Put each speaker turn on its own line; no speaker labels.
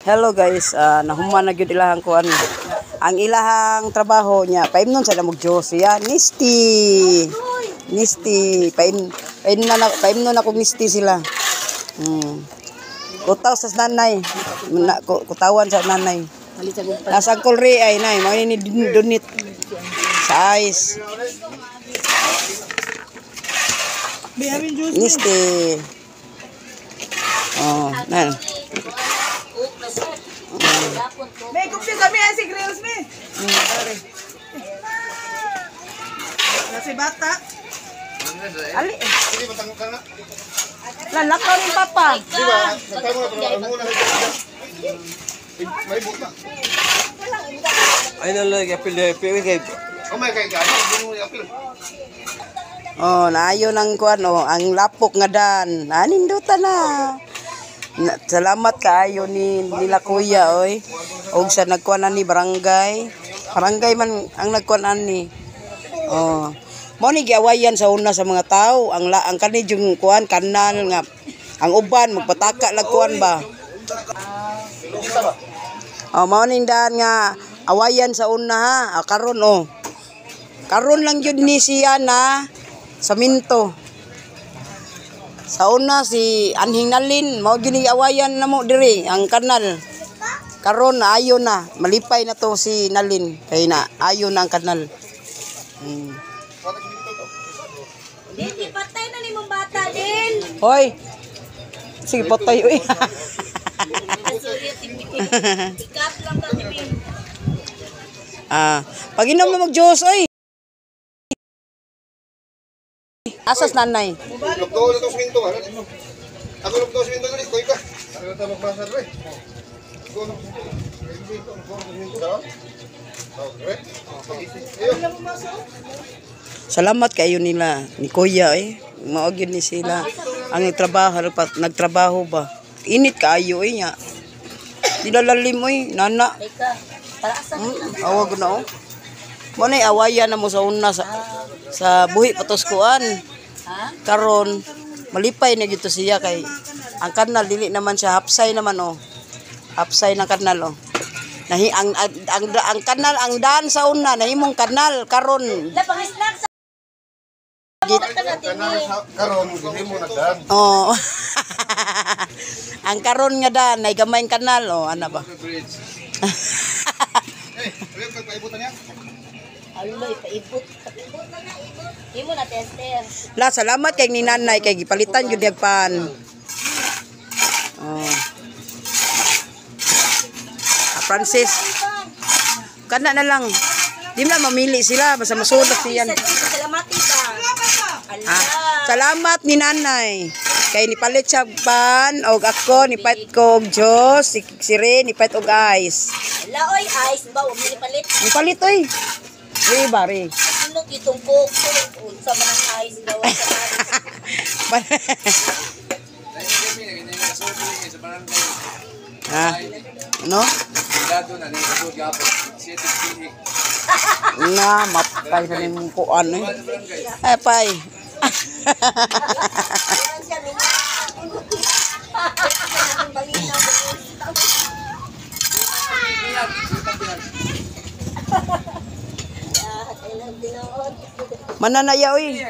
Hello guys, nahuman na gyud ilahang kuan. Ang ilahang trabaho niya, paimnon sa lamog Diyos siya, nisti. Nisti, paim paim na paimnon ako nisti sila. Kutaw sa nanay, na, kutawan sa nanay. Nasa kulri ay nay, mao ni dunit sa ice. Nisti. Oh, nan.
May kupsi kami ay si grills mi. Nasi bata.
Ali. Lalakaw ni papa.
Di ba? Nagtamo na pero ang una may buta.
Ay na lang apil apil kay.
Oh my kay kay mo apil.
Oh, naayo nang kuan oh, ang lapok nga dan. Nanindutan na. Na salamat kaayo ni nila kuya oy. Og sa nagkuan ni barangay. Barangay man ang nagkuan ani. Oh. Mao ni giawayan sa una sa mga tao ang la, ang kani yung kuan kanal nga ang uban magpataka lag kuan ba. Oh, mao ning daan nga awayan sa una ha. Ah, karon oh. Karon lang gyud ni siya na sa minto. Sa una si Anhing Nalin, mao gyud ni awayan namo diri ang kanal. Karon ayo na, malipay na to si Nalin kay na ayo na ang kanal.
Din, ipatay na ni mong bata din.
Hoy. Sige patay oy.
Ikat lang ka tibi.
Ah, paginom na mag Diyos oy. Asas nanay.
Lukto na to siminto ha. Ako lukto siminto dali koy ka. Ano ta magbasa dre? Go no.
Salamat kayo nila ni Kuya eh. Mao gyud ni sila ang nagtrabaho nagtrabaho ba. Init kaayo eh nya. Dilalalim oy nana.
Ika, para asa
Awag na oh. Mo na awayan na mo sa una sa buhi patuskuan. Karon malipay na gyud to siya kay ang kanal dili naman siya hapsay naman oh. Hapsay ng kanal oh. Nahi ang kanal ang daan sa una nahimong kanal karon.
La pang-snack sa
Karon gihimo nagdaan.
Oh. Ang karon nga daan ay gamay kanal oh ana ba.
Bridge. Eh, ayaw kag paibutan niya.
Alo, ipaibot. Paibot na na, ibot. Imo na tester.
La salamat kay ni nanay kay gipalitan gyud niyag pan. Oh. Ah, Francis. Kana na lang. Di na mamili sila basta masulot siyan.
Salamat ba.
Ah, salamat ni nanay. Kay nipalit siya pan og ako nipalit ko og Diyos, si Ray nipalit og ice.
Ala oy ice ba wa mo nipalit.
Nipalit oy. Ray ba Ray?
Sunod itong coke unsa man ang ice gawa sa
Ha? Ano? Na, matay na rin kuan eh. Ay, pay. Mananaya oy.